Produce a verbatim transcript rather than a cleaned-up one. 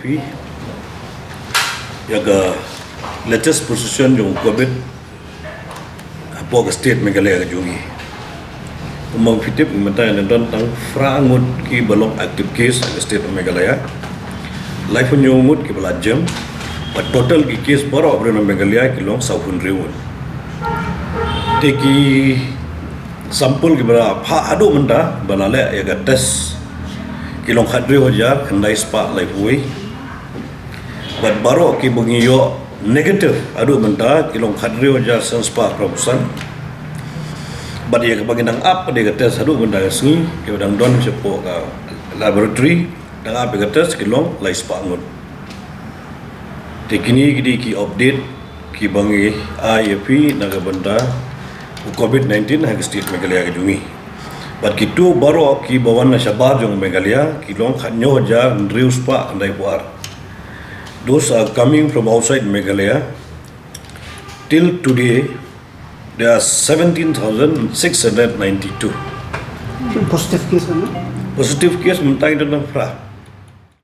Phi ïa ka latest position jong covid hapoh ka state Meghalaya ka jong ngi. Kumba phi tip mynta ngi don tang phra ngut kiba long active case ha ka state Meghalaya. Laiphew ngut kiba la jem. Bad total ki case baroh ha Meghalaya ki long sawphew hynriew ngut. Te ki sample kiba la phah haduh mynta ba la leh ïa ka test ki long khathynriew hajar khyndai spah laiphew wei. Bad baroh kiba ngi ïoh negative haduh mynta ki long khathynriew hajar san spah phra phew san. Bad ïa kaba ngi dang ap pat ïa ka test haduh mynta ka sngi kiba dang don shapoh ka laboratory dang ap ïa ka test ki long lai spah ngut. Te kine ki dei ki update kiba ngi ai ïa phi na ka bynta u covid nineteen ha ka state Meghalaya ka jong ngi. Bad kito baroh kiba wan na shabar jong Meghalaya ki long khathynñiew hajar hynriew spah khyndai phew ar. Those are coming from outside Meghalaya. Till today, there are seventeen thousand six hundred ninety-two. Positive case kan? Positive case mynta ngi don tang phra.